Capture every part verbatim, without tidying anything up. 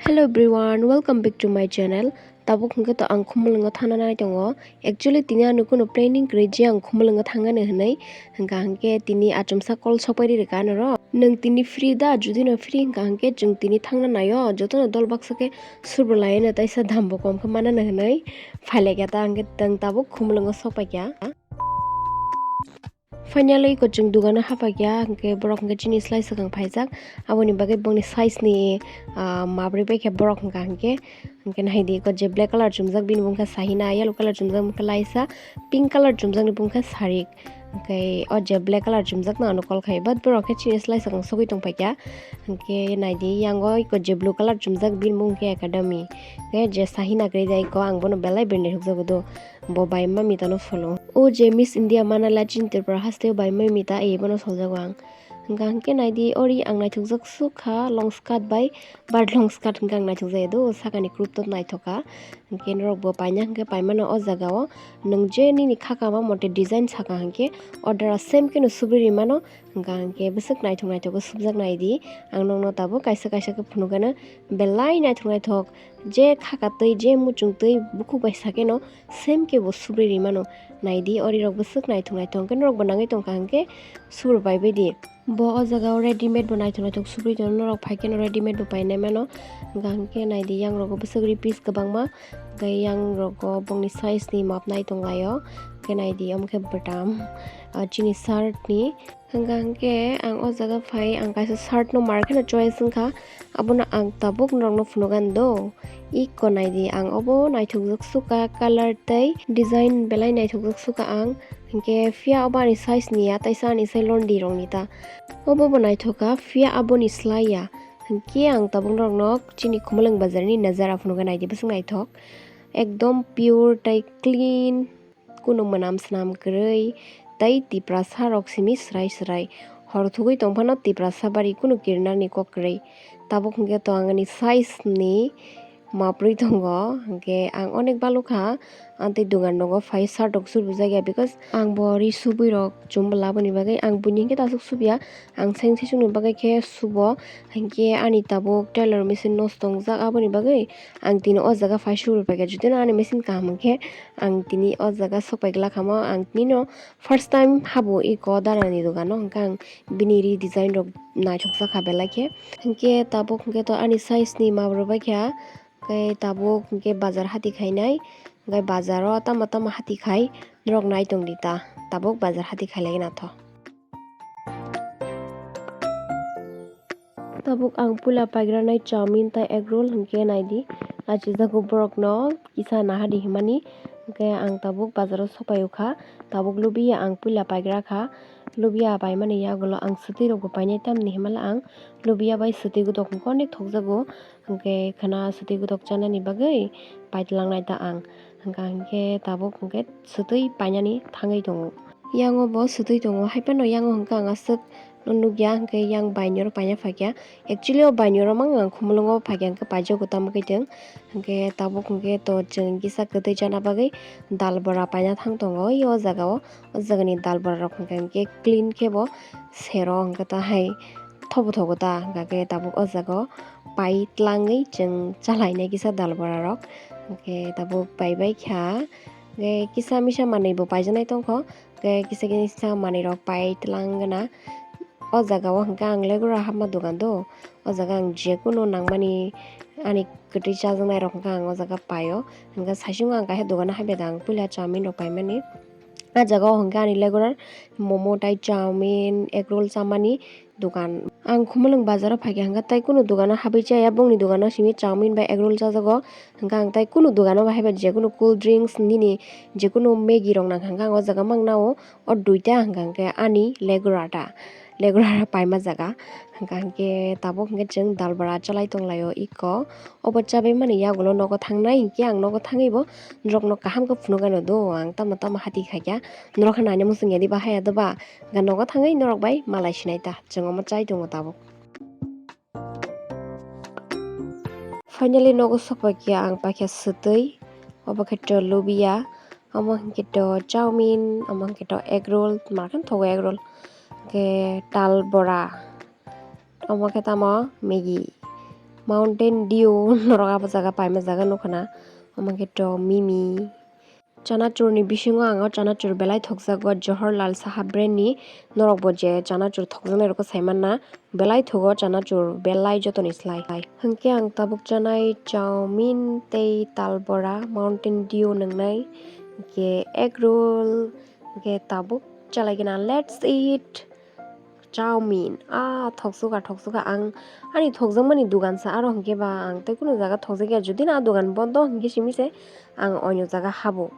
Hello everyone, welcome back to my channel. Tabuk hwnkhe to ang Khumulwngo thangna nai tongo. Actually tini ano kuno planning kwrwi je ang Khumulwngo thangnani hwnwi, hwnkha hwnkhe tini achomsa call sokpai ri rwkha ano ro. Nwng tini free da? Jodi no free hwnkha hwnkhe chwng tini thangna naio, jotono dol baksa khe subrwlaiano, taisa dambo kom khe manano hwnwi phailaikha ta hwnkhe twng tabuk Khumulwngo sokpaikha. Finally, iko chwng dugano haphaikha, hwnkhe borok hwnkhe chini slai swkang phaijak, aboni bagwi bongni size ni, ah, mabrwi bai khe borok hwnkha hwnkhe, hwnkhe naidi iko je black colour chumjak bini bumung khe Sahina, yellow colour chumjak bumung khe Laisa, pink colour chumjak ni bumung khe Sarik, hwnkhe o je black colour chumjak no ano call khai, but borok khe chini slai swkang sogwi tongphaikha, hwnkhe naidi yango iko je blue colour chumjak bini bumung khe Academy, hwnkhe je Sahina kwrwi da iko ang bono belai brwi naithokjago do. Bo bai ma mita no solo. O je Miss India manala chini Tripura haste o bai ma mita ebo no soljago ang. Hwnkha hwnkhe naidi ori ang naithokjak sukha long skirt bai, but long skirt hwnkhe ang naithokjaya do, sakani crop top naithokha. Hwnkhe norok bo paina hwnkhe paimano o jaga o. Nwng je nini khakama mote design saka hwnkhe order same kheno subri rimano. Hwnkha hwnkhe bwswk naithok naithok khe subjak naidi. Ang nokno tabuk kaisa kaisa khe phunukgano belai naithok naithok. Je khaka twi, je muchung twi, bukhuk bai sakeno same khe bo subri rimano. Naidi, ori rok bwswk naithok naithok, hwnkhe norok bo nangwi tongkha hwnkhe subri pai baidi. Bo o jaga o readymade bo naithok naithok subri tongo, norok phai kheno readymade bo painai mano. Hwnkha hwnkhe naidi, yang rogo bwswk ri piece kwbangma, hwnkhe yang rogo bongni size ni map nai tonglaio. Hwnkhe naidi, omo khe bwtam, ah, chini shirt ni. Hwnkha hwnkhe ang o jaga phai, ang kaisa shirt no mar kheno choice wngkha, abono ang tabuk norokno phunukgani do. Iko naidi, ang obo naithokjak sukha, colour tei design belai naithokjak sukha ang. Hwnkhe phiya obo ani size ni ya, taisa ani sai londy rokni ta. Obo bo naithokha, phiya aboni slai ya. Hwnkhe ang tabuk norokno chini Khumulwng bazar ni najara phunukgani naidi, bwswk naithok. Ekdom pure tei clean. Kunu mwnam swnam kwrwi tei Tiprasa rok simi swrai swrai. Hor thugwi tongphano Tiprasa bari kunu kirnani kok kwrwi. Tabuk hwnkhe to ang ani size ni maprwi tongo, hwnkhe ang onek balukha, ang tei dugan rogo phai shirt rok subrijak ya, because ang bo ri subwi rok chumbo laboni bagwi ang buini hwnkhe ta aswk subya, ang seng sesongni bagwi khe subo, hwnkhe ani tabuk tailor machine nosto wngjak, aboni bagwi ang tini o jaga phai subri paikha, jotino ani machine kaham hwnkhe. Ang tini o jaga sokpai glak hamo, ang tini no first time habo iko dara ni dogano, hwnkhe ang bini ri design rok naithok jakha belai khe. Hwnkhe tabuk hwnkhe to ani size ni map rwbai kha, hwnkhe tabuk hwnkhe bazar hati khainai, hwnkhe bazar o tamo tamo hati khai norok nai tong di ta, tabuk bazar hati khailai na tho. Tabuk ang puila paigranai chowmin tei egg roll hwnkhe naidi, achijago borokno kisa nahadi himani, hwnkhe ang tabuk bazaro sopaio kha, tabuk lubiya ang puila paigra kha, lubiya paimani yagulo ang swtwi rokbo painai tamni himala ang lubiya bai swtwi godok hwnkhe onek thokjago, hwnkhe khwna swtwi godok chanani bagwi paitwlangnai ta ang, hwnkha hwnkhe tabuk hwnkhe swtwi painani thangwi tongo. Yango bo swtwi tongo, haiphano yango hwnkhe ang aswk nukya, hwnkhe yang baini oro paina phaikha. Actually o baini oro mang ang Khumulwngo phaikha, hwnkhe paijago tamo khe chwng. Hwnkhe tabuk hwnkhe to chwng kisa kwtwi chana bagwi dal bora paina thang tongo o jaga o. O jagani dal bora rok hwnkhe hwnkhe clean khe bo sero hwnkhe ta hai thobu thogo ta, hwnkhe tabuk o jaga o pai tlangwi chwng chalainai kisa dal bora rok. Hwnkhe tabuk paibai kha, hwnkhe kisa misa manwi bo paijaknai tongkho. Khe kisa kisa manwi rok pai tlang gana. O jaga o hwnkhe ang legura hapma dogan do. O jaga ang jekunu nangmani ani kwtwi chajaknai rok hwnkhe ang o jaga paio. Hwnkhe saichung ang kaisa dogano haibai da ang puila chowmin rok paimani. A jaga o hwnkhe ani legurar momo tei chowmin, egg roll chamani dogan. Ang Khumulwng bazaro phaikha hwnkhe tei kunu dogano habwi chaya, bongni dogano simi chowmin bai egg roll chajago. Hwnkhe ang tei kunu dogano bahai bai jekunu cool drinks nini jekunu Maggi rok nang hwnkhe ang o jaga mangnao o duita hwnkha hwnkhe ani legura ta, legura paima jaga. Hwnkha hwnkhe tabuk hwnkhe chwng dal bora chalai tonglaio iko. Obo chabaimani yagulo nogo thangnai hinkhe ang nogo thangwibo norokno kaham khe phunukgano do ang tamo tamo hati khaikha. Norok khe naina muchungya diba haya doba? Hwnkhe nogo thangwi norok bai malai sinai ta, chwng omo chai tongo tabuk. Finally nogo sokphaikha ang paikha swtwi, obo khe to lubiya, omo hwnkhe to chowmin, omo hwnkhe to egg roll, tma khe thogo egg roll, hwnkhe tal bora, omo khe tamo Maggi, Mountain Dew norok abo jaga paima jaga nukha na, omo khe to mimi. Chanachur ni bisingo ang o chanachur belai thokjago Jawaharlal Saha brand ni, norok bo je chanachur thokjaknai rokno sai manna, belai thogo chanachur belai jotoni slai. Hinkhe ang tabuk chanai chowmin tei tal bora, Mountain Dew nwngnai, hinkhe egg roll, hinkhe tabuk chalaigena, let's eat. Chowmin, ah, thoksuka, thoksuka. Ang ani thokjakmani dugan sa aro hinkhe ba ang tei kunu jaga thokjakya. Jodi no a dugan bondo hinkhe simi se ang onyo jaga habo.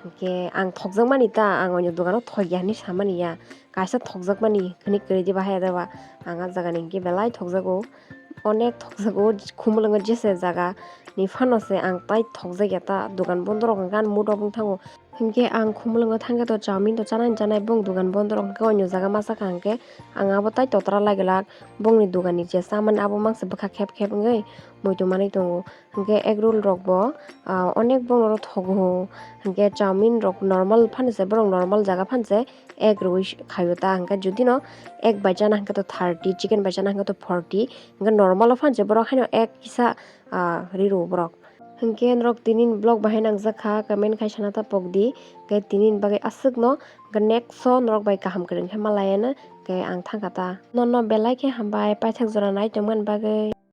Hinkhe ang thokjakmani ta, ang onyo dugano thokya hinwi samani ya. Kaisa thokjakmani hwnwi kwrwi diba haya deba. Ang a jagani hinkhe belai thokjago. Onek thokjago, khumulwngo jese jaga ni phano se ang tai thokjakya ta. Dugan bondo rok hinkhe ani mood rok wng thango. Hinkhe ang khumulwngo thangkhe to chowmin to chanai chanai, bong dugan bondo rok hinkhe onyo jaga masa kha hinkhe ang abo tai totra lai glak. Bongni dugan ni je chamani abo mangse bwkha khep khep wngwi muitu manwi tongo. Hinkhe egg roll rok bo, ah, onek bongno thogo. Hinkhe chowmin rok normal phano se, borok normal jaga phano se egg rwui khaio ta. Hinkhe jodi no egg bai chana hinkhe to thirty, chicken bai chana hinkhe to forty. Hinkhe normal o phano se borok haino egg kisa, ah, ri rwo borok. Hinkhe norok tini ni vlog bahai nangjak kha, comment khai sana ta pok di. Hinkhe tini ni bagwi aswk no, hinkhe next o norok bai kaham kwrwng khe ma laiya no, hinkhe ang thangkha ta. Nono belai khe hambai paithak jora nai tongmani bagwi.